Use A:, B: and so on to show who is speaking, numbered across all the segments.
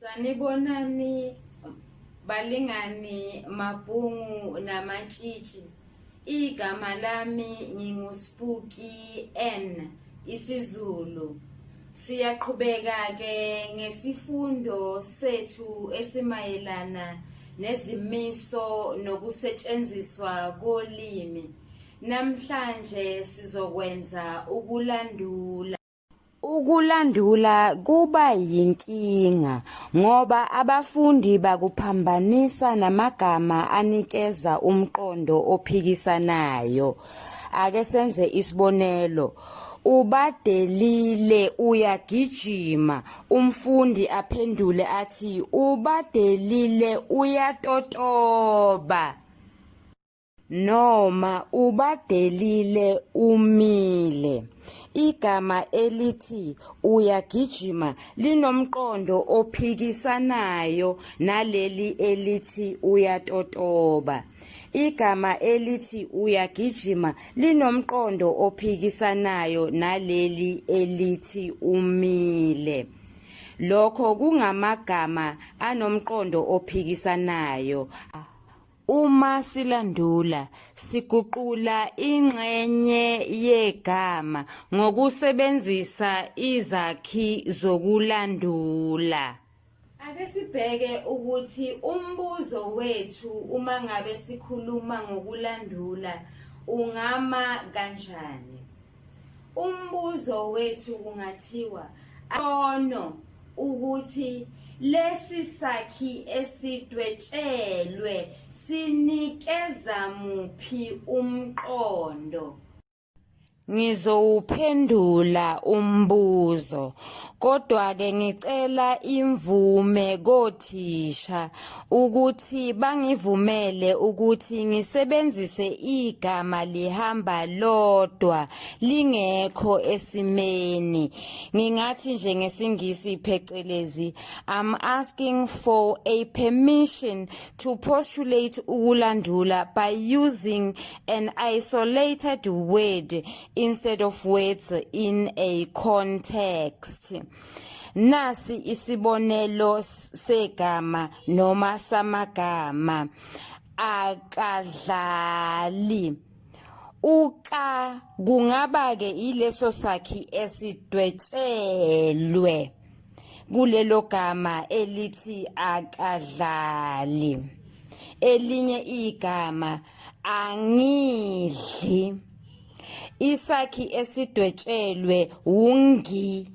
A: Sanibonani balingani mabhungu namatshitshi. Igama lami nginguSpooky N isiZulu. Siyaqhubeka ke ngesifundo sethu esimayelana nezimiso nokusetshenziswa kolimi. Namhlanje sizokwenza ukulandula. Ukulandula kuba yinkinga ngoba abafundi bakuphambanisa namagama anikeza umqondo ophikisanayo. Ake senze isibonelo. Ubadelile uyagijima, umfundi aphendule athi ubadelile uyatotoba. Noma ubadelile umile. Igama elithi uyagijima linomqondo ophikisanayo naleli elithi uyatotoba. Igama elithi uyagijima linomqondo ophikisanayo naleli elithi umile. Lokho kungamagama anomqondo ophikisanayo. Uma silandula, siguqula ingxenye yegama ngokusebenzisa izakhi zokulandula. Ake sibheke ukuthi umbuzo wethu uma ngabe sikhuluma ngokulandula ungama kanjani. Umbuzo wethu kungathiwa ono ukuthi lesi sakhi esidwetshelwe sinikeza muphi umqondo. Ngizowuphendula umbuzo kodwa-ke ngicela imvume kothisha ukuthi bangivumele ukuthi ngisebenzise igama lihamba lodwa lingekho esimeni. Ngingathi nje ngesiNgisi phecelezi I'm asking for a permission to postulate ukulandula by using an isolated word instead of words in a context. Nasi isibonelo segama noma samagama akadlali uka kungaba ke ileso sakhi esidwetshelwe kulelo gama elithi akadlali elinye igama angidli isakhi esidwetshelwe wungi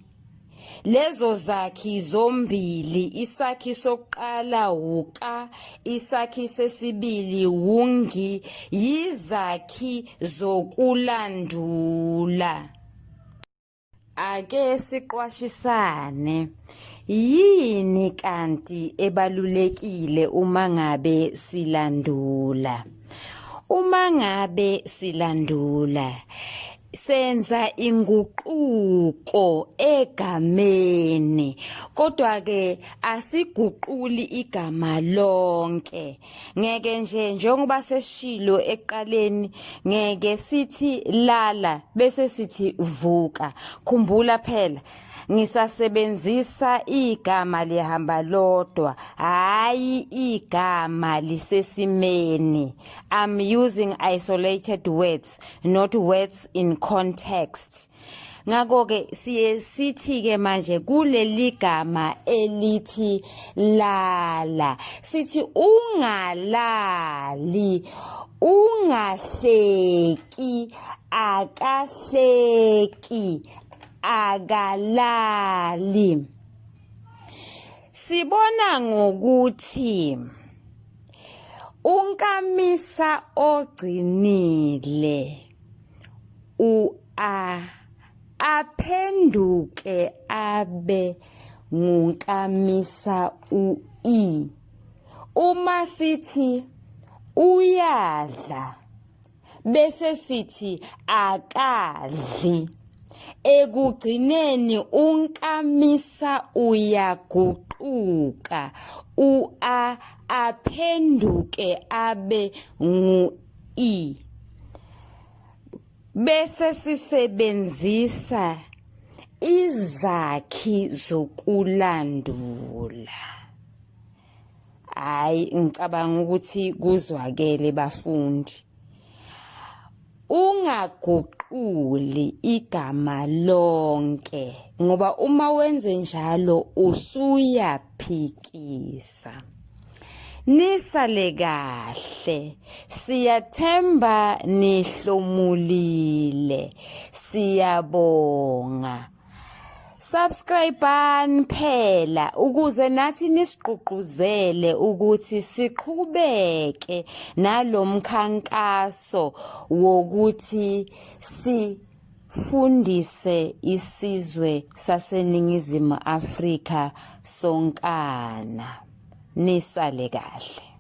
A: Lezo zakhi zombili, isakhi sokuqala wuka, isakhi sesibili wungi, yizakhi zokulandula. Ake siqwashisane. Yini kanti ebalulekile uma ngabe silandula? Uma ngabe silandula senza inguquko egameni kodwa ke asiguquli igama lonke ngeke nje njengoba seshilo ekuqaleni ngeke sithi lala bese sithi vuka khumbula phela ngisasebenzisa igama lihamba lodwa hayi igama lisesimeni i'm using isolated words not words in context ngakho-ke siye sithi-ke manje kuleli gama elithi lala sithi ungalali ungahleki akahleki akalali sibona ngokuthi unkamisa ogcinile u a aphenduke abe ngunkamisa u i uma sithi uyadla bese sithi akadli. Ekugcineni unkamisa uyaguquka u-a aphenduke abe ngu-i. Bese sisebenzisa Izakhi zokulandula. Hayi ngicabanga ukuthi kuzwakele bafundi. Ungaguquli igama lonke ngoba uma wenze njalo usuyaphikisa. Nisale kahle. Siyathemba nihlomulile. Siyabonga. Subscribeani phela ukuze nathi nisigqugquzele ukuthi siqhubeke nalomkhankaso wokuthi sifundise isizwe saseNingizimu Afrika sonkana. Nisale kahle.